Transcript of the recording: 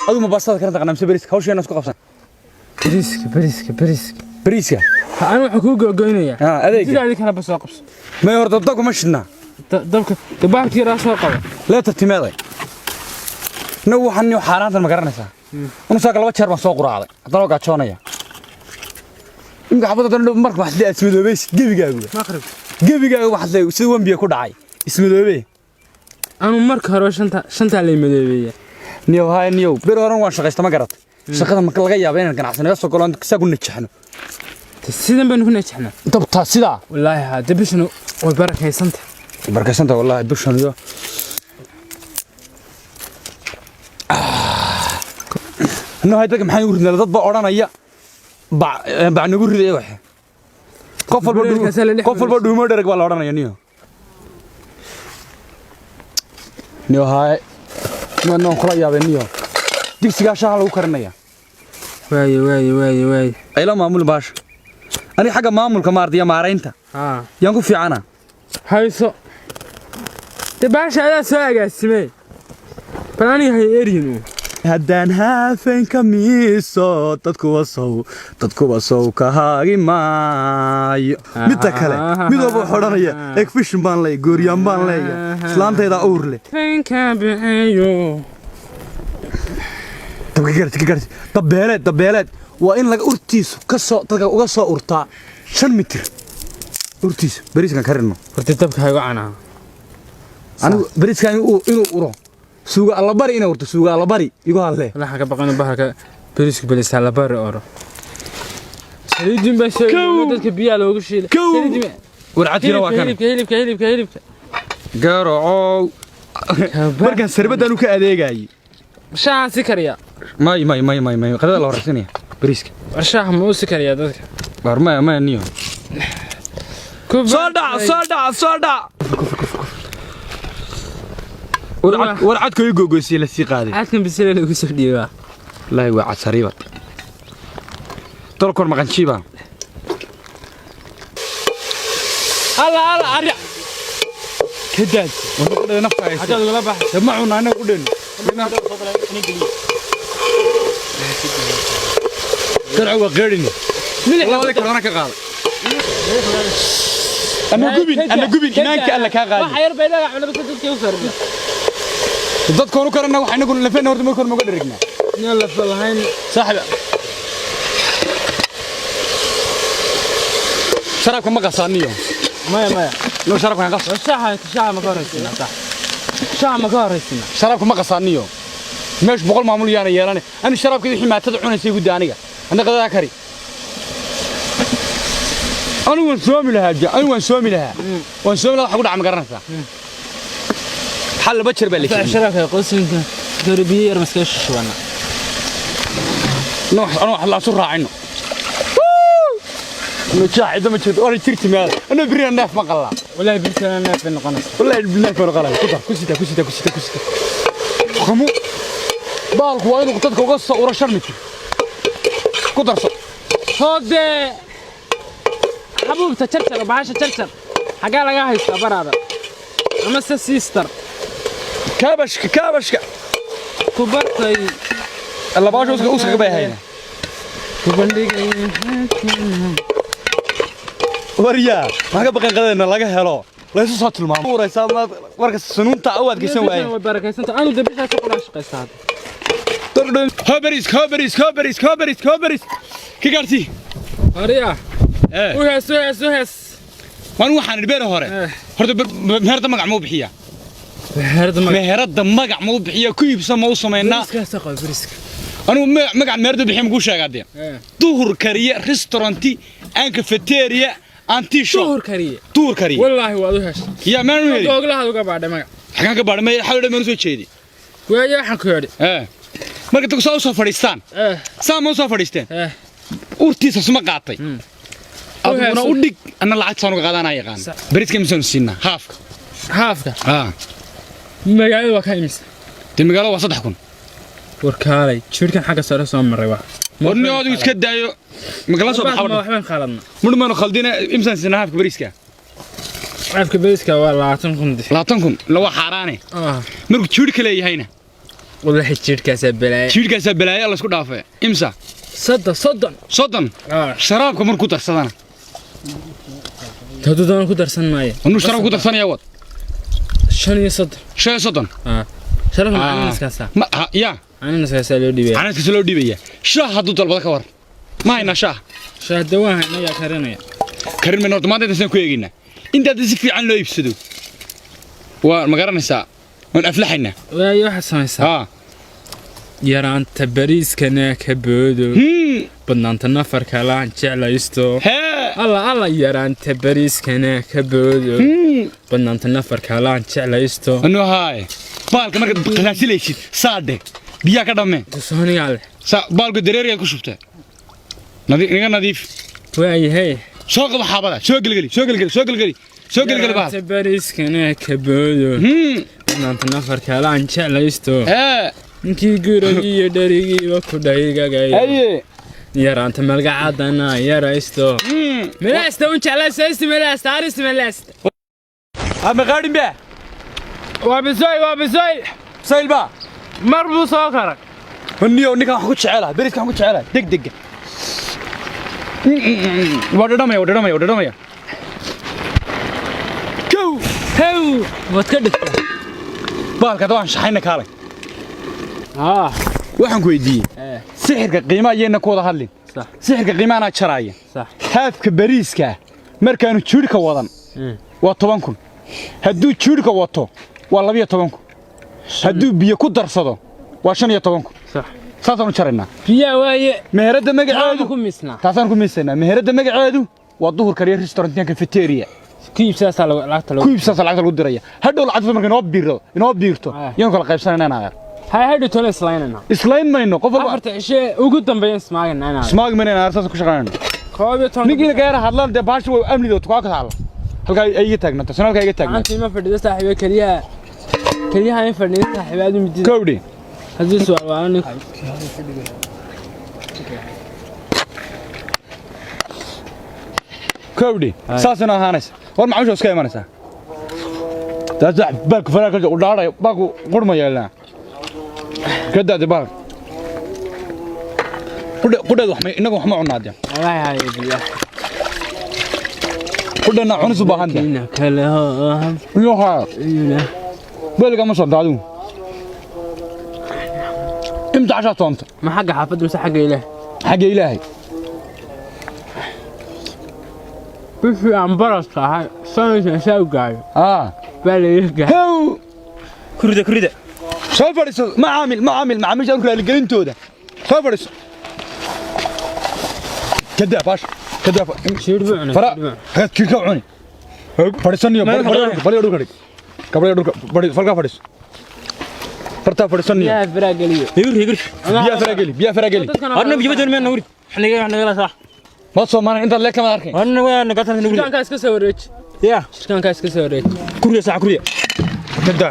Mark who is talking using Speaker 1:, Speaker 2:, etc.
Speaker 1: Adigu ma baastada karin taqaanaa mise bariiska? Hawsheena isku qabsan.
Speaker 2: Bariiska, bariiska, bariiska.
Speaker 1: Bariiska.
Speaker 2: Ha, anu waxaan kuu gogoynayaa.
Speaker 1: Ah, adeega.
Speaker 2: Sida adi kaleba soo qabso.
Speaker 1: May, horta dabka ma shidnaa?
Speaker 2: Dabka bahalkii yaraa soo qaba.
Speaker 1: Leetar timeeday. Inagu waxaan niyo xaaraantan ma garanaysaa? Anu saaka 2 jeer baan soo quraacday, haddana waa gaajoonaya. Imika xabadda haddana dhow marka waxaad leedahay ismadoobeys gebigaaguba.
Speaker 2: Maqrib.
Speaker 1: Gebigaaga waxaad leedahay sida wambiya ku dhacay ismadoobe.
Speaker 2: Anu marka hore shanta shantaa lay madoobeeya.
Speaker 1: Niyow, haye niyow, bir horan waan shaqaysta, ma garat? Shaqada marka laga yaaba inaan ganacsi naga soo galo, saa ku najaxno.
Speaker 2: Sidan baynu ku najaxnaa.
Speaker 1: Dabtaa sidaa.
Speaker 2: Wallaahi haa, de bishanu way barakaysanta.
Speaker 1: Barkaysanta wallaahi bishan iyo no hay dadka maxaan ugu ridnaa? Dad baa odhanaya bac bac nagu ridaya waxe. Qof walba
Speaker 2: Dhererkaasaa la dhex
Speaker 1: qof walba dhuumo dhereg baa la odhanaya. Niyo niyo haye niyo noon kula yaabay niyo digsigaa shaaha lagu karinaya.
Speaker 2: Waaye, waaye, waaye, waaye.
Speaker 1: Ayla maamul baasha, aniga xagga maamulka maarta iyo maaraynta
Speaker 2: haa
Speaker 1: yaan ku fiicana.
Speaker 2: Hayso de baasha, adaa soo agaasimee, bal aniga hay eryin uun.
Speaker 1: Haddaan haafeenka miiso dadkuwa sow ka haagi maayo. Midda kale, mid walba wuxuu odhanaya egfishin baan leeya, gooryaan baan leeya, islaantaydaa uur leh.
Speaker 2: Fanka bixiyo.
Speaker 1: Dabka gaarsi, ka gaarsi. Dabeeleed, dabeeleed waa in laga urtiisu ka soo dadka uga soo urtaa 5 mitir urtiisu. Bariiskan karino.
Speaker 2: Horta dabka haygu canaa.
Speaker 1: Anigu bariiskan inuu uro suuga allabari, inay urto suuga allabari igu hadlee.
Speaker 2: Waxaan ka baqan bahalka bariisku belisaa la bari oro. Saliidin baa soo
Speaker 1: Kow!
Speaker 2: dadka biyaha loogu shiilay.
Speaker 1: Kow!
Speaker 2: Saliidin.
Speaker 1: Warcadkiina waa kan.
Speaker 2: Hilibka, hilibka, hilibka, hilibka.
Speaker 1: Garocow markaan sarbadan u ka adeegayay.
Speaker 2: Shaahan si kariya.
Speaker 1: May, may, may, may, may, qadada la horeysanaya bariiska.
Speaker 2: War shaaha ma u si kariyaa dadka?
Speaker 1: War maya, maya niyo. Soo dhac, soo dhac, soo dhac. War cadka ii gogoysay la sii qaaday.
Speaker 2: Caadkan bisile lagu soo dhiibaa.
Speaker 1: Wallaahi waa cad sariibad dolkor maqanjiiba.
Speaker 2: Alla, alla, arya.
Speaker 1: Ka daad war nafta haysa.
Speaker 2: Xaggaad ugala baxay?
Speaker 1: Ma cunaa inaga u dheeno. Garco waa qeedhini.
Speaker 2: Milix.
Speaker 1: Labada korona ka qaaday. Ama gubin, ama gubin imaanka alla kaa qaaday.
Speaker 2: Waxa yar bay dhagax cunaba dadka u sarna.
Speaker 1: Dadka horu karana waxa inagu lafeena horta marka hore maga dherignaa.
Speaker 2: Inaan la falahayn.
Speaker 1: Saaxiib, sharaabka ma qasaaniyo?
Speaker 2: Maya, maya.
Speaker 1: No, sharaabka qas.
Speaker 2: War shaaha, shaaha ma ka horraysiina? Sax, shaaha ma ka horraysiina?
Speaker 1: Sharaabka ma qasaaniyo? Meesh 100 maamul yaana yeelane. Ani sharaabka wixii maatada cunaysay gudda aniga ana qadadaa kari. Anigu waan soomi lahaa ja, anigu waan soomi lahaa, waan soomi lahaa. Waxa ku dhaca ma garanaysaa? Xal 2 jeer baa la keenay.
Speaker 2: Sharaabka qosinka dori biyo yar maskaga shubana.
Speaker 1: No, anu wax la isu raacino ma jaaxida ma jirto oona jirti meel ana birina neef ma qalaa.
Speaker 2: Wallahi bisana neef bay noqonaysa.
Speaker 1: Wallahi neef baan qalaa. Ku dar, ku sita, ku sita, ku sita, ku sita. Qamu baalku waa inuu dadka uga soo uro 5 mitir. Ku darso.
Speaker 2: Hoodee xabuubta jarjar, bahasha jarjar, xaggaa laga haystaa baraada ama se sister?
Speaker 1: Kaabashka, kaabashka.
Speaker 2: Ku bartay.
Speaker 1: Labaasha uska uska bay hayna.
Speaker 2: Ku bandhigay.
Speaker 1: Waryaa, maxaa ka baqan qadayna laga helo laysu soo tilmaamo uraysaa marka sunuunta u adkaysan waaye.
Speaker 2: Way barakaysanta, anu de bishaas qura shaqaysta hadda.
Speaker 1: Hoberis, hoberis, hoberis, hoberis, hoberis ka gaarsi.
Speaker 2: Horiya. U hees, u hees, u hees.
Speaker 1: Waan waxaan idhi beer hore horta meherada magac ma u bixiyaa?
Speaker 2: Meherada magac.
Speaker 1: Meherada magac ma u bixiyaa? Ku iibsa ma u samaynaa?
Speaker 2: Bariiskaas qabo, bariiska.
Speaker 1: Anigu magac meherada bixiya makuu sheegaa dee? Duhur kariye restauranti aan cafeteria anti shop.
Speaker 2: Duhur kariye.
Speaker 1: Duhur kariye.
Speaker 2: Wallaahi waad u heshay.
Speaker 1: Yaa maan u heli.
Speaker 2: Googlahaad uga baadhay magac.
Speaker 1: Xagaan ka baadhay? May xawle maan soo jeedi.
Speaker 2: Waayo waxaan ku yidhi.
Speaker 1: Marka dadku saa u soo fadhiistaan, saa ma u soo fadhiisteen, urtiisa suma qaatay adiguna u dhig anna lacag saan uga qaadanaa yaqaan. Bariiska misaanu siinaa haafka?
Speaker 2: Haafka?
Speaker 1: Aa.
Speaker 2: Magaalada waa ka imisa?
Speaker 1: Dee magaalada waa 3000.
Speaker 2: Warkaalay, jirkan xagga sare soo maray waa.
Speaker 1: Warni adigu iska daayo magala soo baxa.
Speaker 2: Waxbaan khaladna.
Speaker 1: Mudh maanu khaldina. Imsaan siinaa haafka bariiska?
Speaker 2: Haafka bariiska waa 20,000 di.
Speaker 1: 20,000 la waa xaaraane. Markuu jiirka leeyahayna
Speaker 2: Wallahi jiirkaasaa balaaya.
Speaker 3: Jiirkaasaa balaaya la isku dhaafay. Imsa?
Speaker 2: 30 30.
Speaker 3: 30. Sharaabka markuu darsadana.
Speaker 2: Hadduu doono ku darsan maayo.
Speaker 3: Anuu sharaab ku darsanaya wad.
Speaker 2: 35.
Speaker 3: 35.
Speaker 2: Sharaabka cananaskaasaa.
Speaker 3: Ma ya.
Speaker 2: Cananaskaasaa loo dhiibaya.
Speaker 3: Cananaskaas loo dhiibaya. Shaah hadduu dalbado ka war. Ma haynaa shaah.
Speaker 2: Shaah dawaan haynayaa karinaya.
Speaker 3: Karin mayno horta maanta intaasaan ku eegaynaa. Intaad si fiican loo iibsado. Waa ma garanaysaa. Waan aflaxaynaa.
Speaker 2: Waayo waxaad samaysaa. Yaraanta bariiskana ka boodo. Badnaanta nafarka laan jeclaysto. Alla alla yaraanta bariiskana ka boodo. Badnaanta nafarka laan jeclaysto.
Speaker 3: Anu haay. Baalka markaad qalaasilaysid saade biyaa ka dhamme.
Speaker 2: Tusoonigaa leh.
Speaker 3: Sa baalka dareeriga ku shubtay. Nadiif niga nadiif.
Speaker 2: Waayahay.
Speaker 3: Soo qabo xaabada, soo gelgeli, soo gelgeli, soo gelgeli. Soo gelgeli baal.
Speaker 2: Yaraanta bariiskana ka boodo. Badnaanta nafarka laan jeclaysto. Ninkii gurigii iyo dherigiiba ku dhaygagay. Yaraanta malgacadana yaraysto. Melaasta un jeclaysta melaasta arista melaasta.
Speaker 3: Ama qaadin be.
Speaker 2: Waa bisoy waa bisoy.
Speaker 3: Saylba.
Speaker 2: Mar buu soo karay.
Speaker 3: Niyo ninkan wax ku jecelahay, bariiska wax ku jecelahay, degdeg. Waa dhadhamaya, waa dhadhamaya, waa dhadhamaya. Kow.
Speaker 2: Hew, waad ka dhigtaa.
Speaker 3: Baalka waan shaxayna kaalay. Waxaan ku weydiiyey. Sixirka qiimaha yeena ku wada hadlin.
Speaker 2: Sax.
Speaker 3: Sixirka qiimaha ana jaraaya.
Speaker 2: Sax.
Speaker 3: Haafka bariiska markaanu jiirka wadan. Waa 10,000. Hadduu jiirka wato waa 12,000. Hadduu biyo ku darsado waa 15,000.
Speaker 2: Sax.
Speaker 3: Saasaan u jaraynaa.
Speaker 2: Biyaa waaye.
Speaker 3: Meherada magaceedu
Speaker 2: ku misnaa.
Speaker 3: Taasaan ku miisaynaa. Meherada magaceedu waa duhur kariya restaurant cafeteria.
Speaker 2: Ku iibsaasaa lacagta lagu.
Speaker 3: Ku iibsaasaa lacagta lagu diraya. Hadhow lacagta markay inoo biirto. Yaan kala qaybsanaynaa inaad.
Speaker 2: Hay hadhow tole islaynana.
Speaker 3: Islayn mayno qof walba.
Speaker 2: Afarta cishe ugu dambeeyaan ismaagnaa inaad.
Speaker 3: Ismaag mayno inaad saas ku shaqaynayno.
Speaker 2: 11.
Speaker 3: Ninkiina gaar hadlaan de baashi way amniga tukaa ka taala. Halka ay iga taagnaato, sanadka ay iga taagnaato.
Speaker 2: Maanta ma fadhido saaxiibo kaliya. Kaliya ay fadhido saaxiibaadu midid.
Speaker 3: Kowdi.
Speaker 2: Haddii su'aal waa nin.
Speaker 3: Kowdi. Saasna ahaanaysa. War macaamiisha iska imanaysa. Taas baalku faraha u dhaaray, baalku qurma yeelna. Ka daadi baal. Qudheed wax ma inagu wax ma cunaad.
Speaker 2: Wallahi hay billah.
Speaker 3: Qudhana cunis u baahan tahay.
Speaker 2: Ina kale ha.
Speaker 3: Iyo ha.
Speaker 2: Ina.
Speaker 3: Baalka ma soo daadu. Imta casha toonta.
Speaker 2: Ma xagga xaafadda mise xagga Ilaahay?
Speaker 3: Xagga Ilaahay.
Speaker 2: Bishii aan baraska ahay sanadkan saa u gaayo. Baa la ii gaayo.
Speaker 3: How.
Speaker 4: Kurida kurida.
Speaker 3: Soo fadhiiso macaamil macaamil macaamiisha aan kula gelintooda. Soo fadhiiso. Kada baash. Kada
Speaker 2: Jiir buu cunay.
Speaker 3: Fara. Hada jiirka cuni. Fadhiisaniyo bari dhulka dhig. Gabadha dhulka bari falka fadhiiso. Farta fadhiisaniyo.
Speaker 2: Biyaha fara geliyo.
Speaker 4: Higir higir.
Speaker 3: Biyaha fara geli, biyaha fara geli.
Speaker 4: Arna biyo doon meen nugri. Xaniga xaniga sax.
Speaker 3: Ma soo maana inta leek kama arkin.
Speaker 4: Arna waa naga tan nugri.
Speaker 2: Shirkaanka iska soo wareej.
Speaker 4: Ya.
Speaker 2: Shirkaanka iska soo wareej.
Speaker 4: Kuriya sax kuriya.
Speaker 3: Kada.